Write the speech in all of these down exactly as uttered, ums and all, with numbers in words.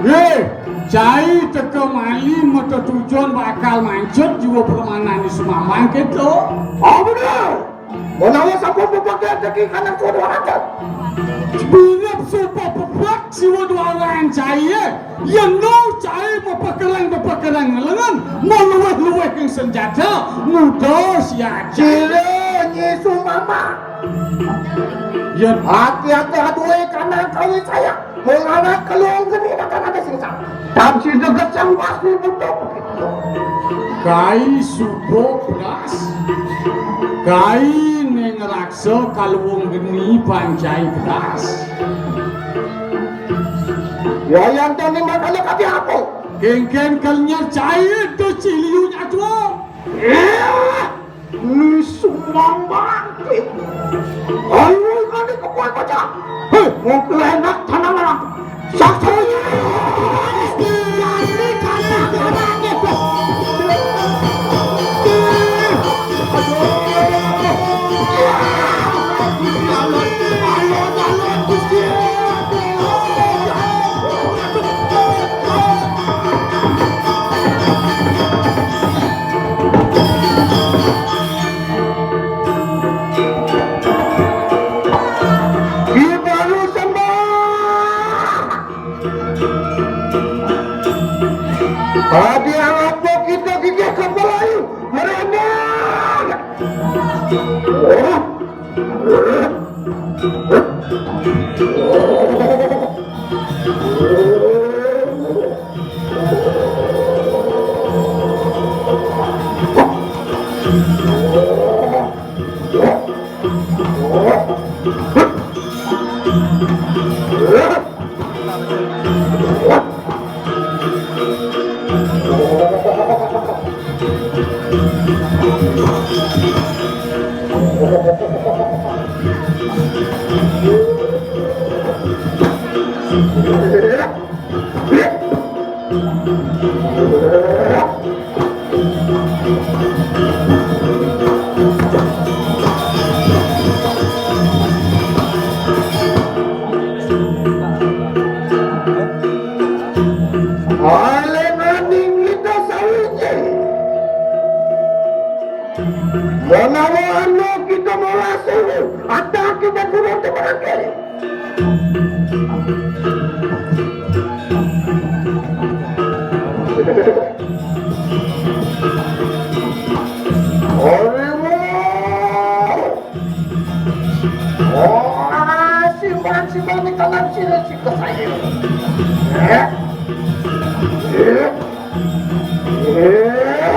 Hé, cai teka mali matetujon bakal mancut jiwa permanan di Sumambang kéto. Oh, bener. Menawa sampun bebegé teki kanang suba dua ratus. Binep suba bebek siwa dua ratus cai, yén nu cai mapakereng-mapakereng lengen, maluweh-luweh king senjata, muda siaja. Sira nyisu mama. Yén ati-ati adué kanang kawin saya. Mengana keluang geni makan ada sisa. Tam sida gecang pasti butuh. Kai suba pedas. Kai neng raksa kaluang geni pancai pedas. Wayan tani makana kati apa? Kéngkén kal nyar cai tu ciliu nyatua. Ni sumbang bangkit. Ayo, kami kebuat baca. Hei, mau kelenak tanah malam. Saksanya. Ki Balu sembah. Adi apa kita gigih kepala ayu? Merana. Oleh maning kita sawiji. Menawa anu kita merasa ada kita kurang temerake. Orimu. Oh, simpan-simpan di tangan sini si kesayang. Eh? Eh? Eh?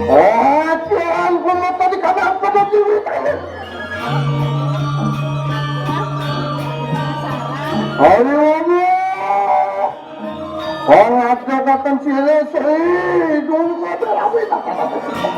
Oh, Tuhan, kulo tadi kadang pada diwit aja. Ayo, ayo. Orang ada datang si Lese, dulu kau berawe tak apa-apa.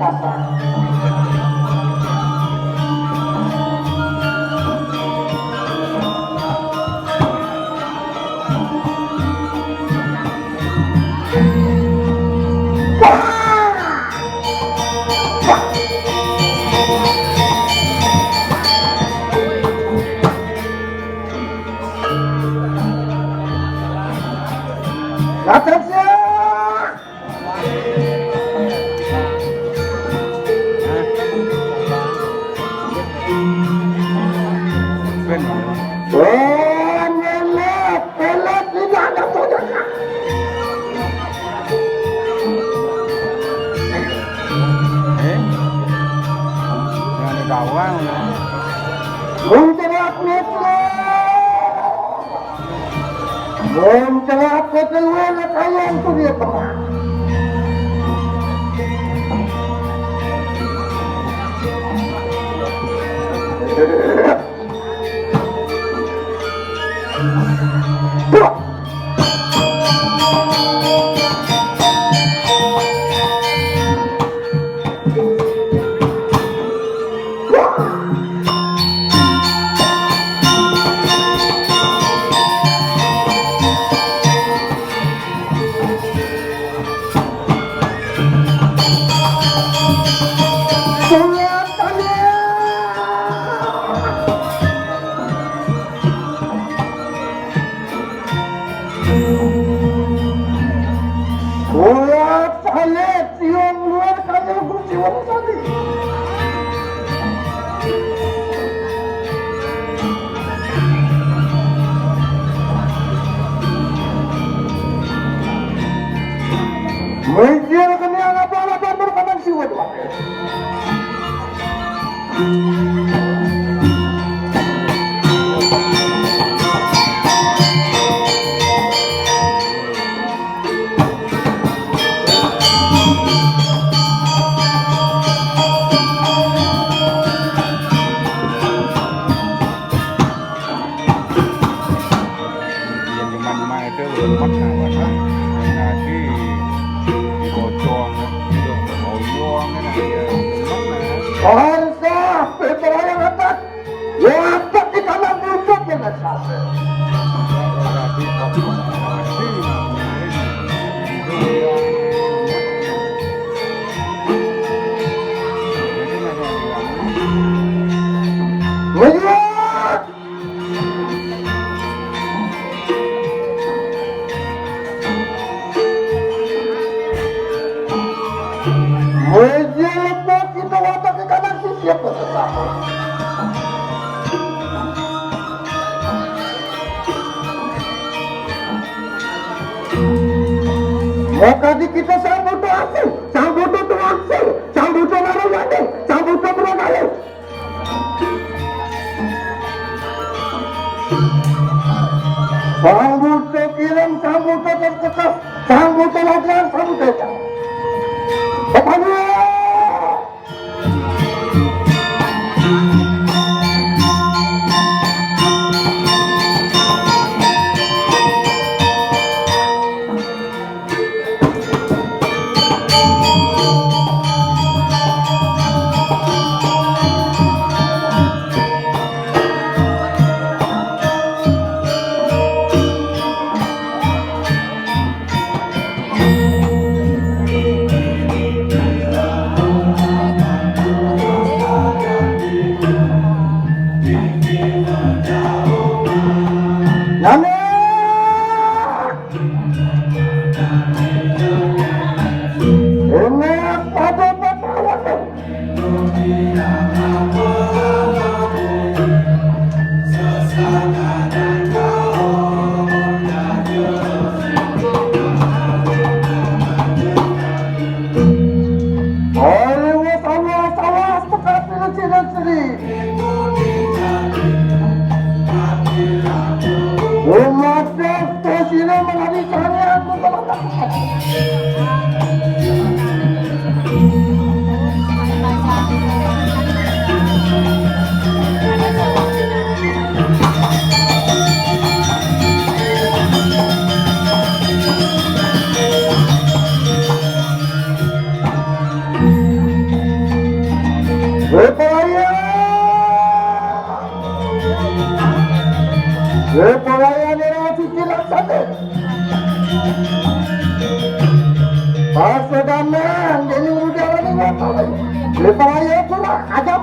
Eh? Yang ada gawang. Mun telah keteluan kayang tu dia teman. Kuat salit siung luar kaya guci wong sadi. Mikir kene apa-apa berkanan siwet wae. Yang cuman mah itu belum pernah, Pak. Nah, di, di Bojong, di Bojong, ya, belum pernah. Harus sampai terayang atas. Watak di tanah bujur dengan sampai. Melihat. Media lepas kita watak ke kanan sisi apa sesama. Maka di kita sambut tu asli, sambut tu asli, sambut tu narawati, sambut tu beragalu. Sambut kirim, sambut terkekas, sambut lagan, sambut. Apa dia? Ada